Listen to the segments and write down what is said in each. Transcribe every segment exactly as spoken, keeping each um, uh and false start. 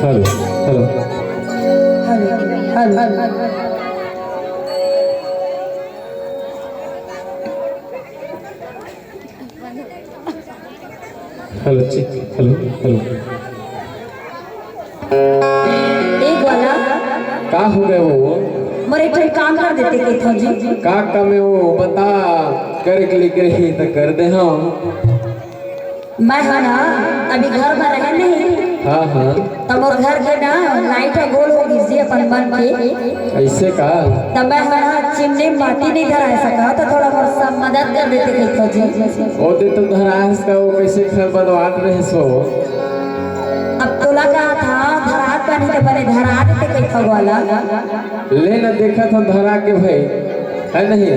Hello, hello. Hello, hello. Hello, check. Hello, hello. ए ग्वाला। का हो गए वो? मोर एक ठन काम कर देते कहिथव जी। का काम है वो? बता, करे के लिए कही तो कर दे हम। मैं ह ना, अभी घर में रहे नहीं। हाँ, हाँ। तो मोर घर के ना लाइट ह गोल हो गई जी अपन मन के। ऐसे का? तो मैं ह ना चिमनी में बाती नहीं धरा सका, तो थोड़ा मोर सब मदद कर देते कहिथव जी। ओ दे तो धराहस का, वो कैसे खरबदवाट रहे सो? अब तोला कहा था, धरात पानी तो बने धरा देते कहिथव ग्वाला। ले ना, देखत हम धरा के भाई, है नहीं?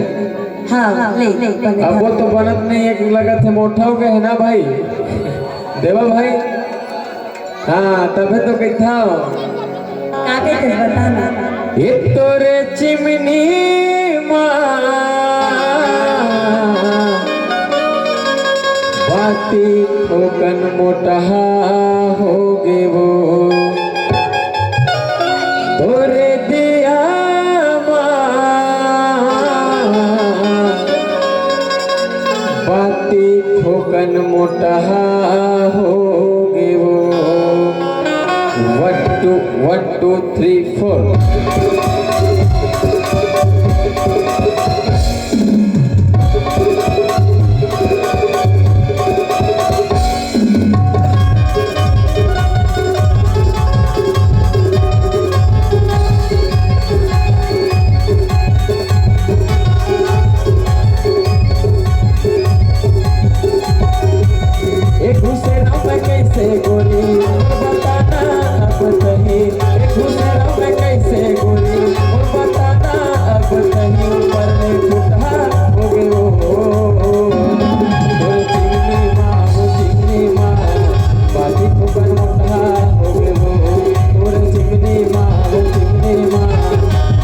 हाँ, ले, ले, बने अब वो धरा। तो बनत नहीं है, लगत है मोटा हो गए है ना भाई? देवा भाई, हाँ, तबे तो कहिथव। का कहिथस, बता ना। ए तोरे चिमनी मा बाती थोकन मोटहा हो गे वो। तोरे दिया मा बाती थोकन मोटहा हो गे वो। One, two, one, two, three, four. ए घुसेरा में कैसे गोरी, बताना अब कहीं। ए घुसेरा में कैसे गोरी, बताना अब कहीं। ऊपर ले फुटहा हो गयो। तोर चिमनी माँ, वो चिमनी माँ, बाती फुकन मोटहा हो गयो। तोर चिमनी माँ, वो चिमनी माँ,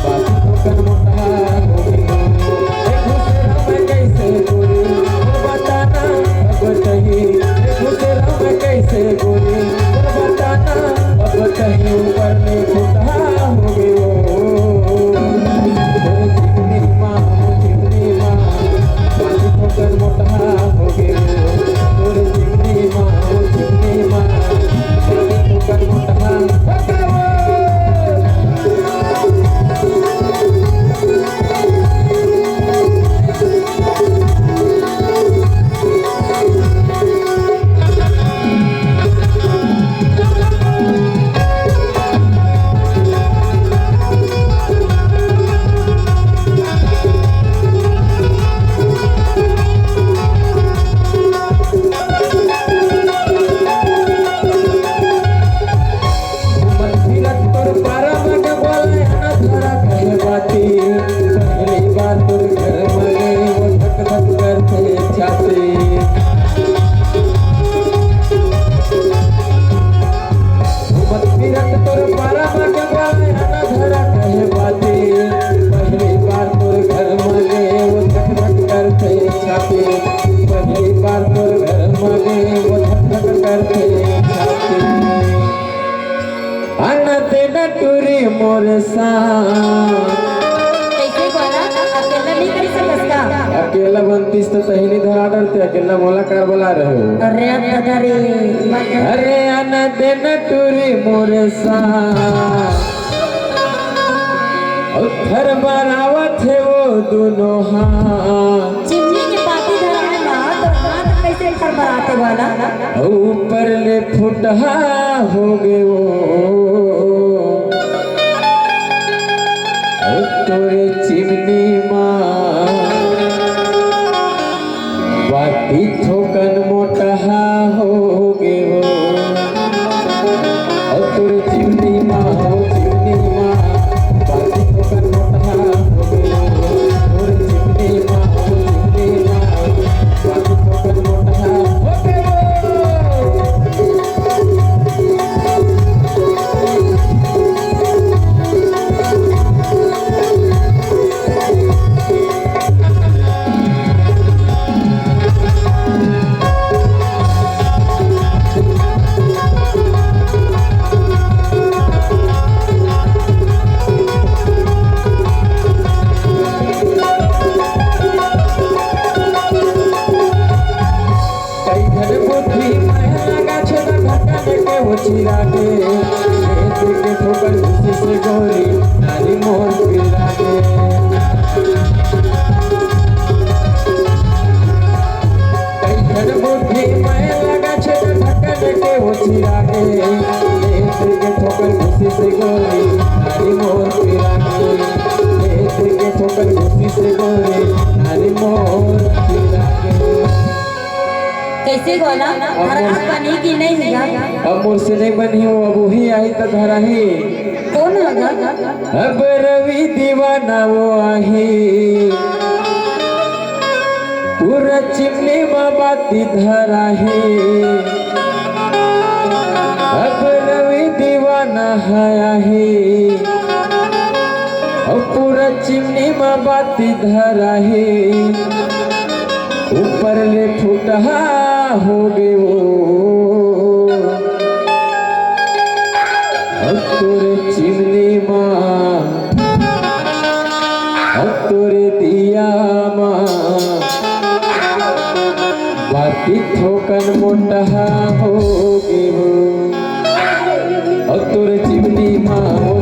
बाती फुकन मोटहा हो गयो। ए घुसेरा में कैसे गोरी, बताना अब कहीं। ए घुसेरा में कैसे गोरी, बताना अब कहीं। ऊपर ले फुटहा हो गयो। तोर चिमनी माँ, वो चिमनी माँ, बाती फुकन मोटहा हो गयो। तोर चिमनी माँ, वो चिमनी माँ, बाती फुकन मोटहा हो गयो। घूमत फिरत तोर पारा मन बोले, आना धरा कहे बाती। पहली बार तोर घर में गए, वो धक धक करथे छाती। घूमत फिरत तोर पारा मन बोले, आना धरा कहे बाती। पहली बार तोर घर में गए, वो धक धक करथे छाती। पहली बार तोर घर में गए, वो धक धक करथे छाती। आना देना टूरी मोर सा। कैसे ग्वाला? अकेला नहीं कर सकस का? अकेला बनतीस तो तहीं नहीं धरा डरते, अकेला मोला काबर बला रहे हो? अरे दादा रे, मत। अरे आना देना टूरी मोर सा। अउ थरबरावत हे वो दुनो हाथ। चिमनी के पाती धराए ला, तो हाथ कैसे थरबराते वाला? अउ ऊपर ले फुटहा हो गे वो। अउ तोरे चिमनी मा बाती थोकन मोटहा हो गे वो। अउ तोर चिमनी मा, ओ चिमनी मा, बाती थोकन मोटहा हो गे वो। तोर चिमनी मा, ओ चिमनी मा, बाती थोकन मोटहा हो गे वो। चिरागे, खेत के ठोकर खुशी से गोरी, नारी मोर पिरागे। कैसन बुद्धि मैं लगा छे ढक्कन के वो चिरागे, खेत के ठोकर खुशी से गोरी, नारी मोर पिरागे। खेत के ठोकर खुशी से गोरी, नारी मोर पिरागे। कैसे गोला? अब हर मोर हाथ बनी कि नहीं भैया? अब मोर से नहीं बनी हो, अब वही आई तो धराही। कौन होगा? अब रवि दीवाना वो आही, पूरा चिमनी मा बाती धराही। अब रवि दीवाना है आही, अब पूरा चिमनी मा बाती धराही। ऊपर ले फुटहा हो गे वो, अब तोरे चिमनी मा, अब तोरे दिया मा, बाती थोकन मोटहा हो गे वो। अब तोरे चिमनी मा, वो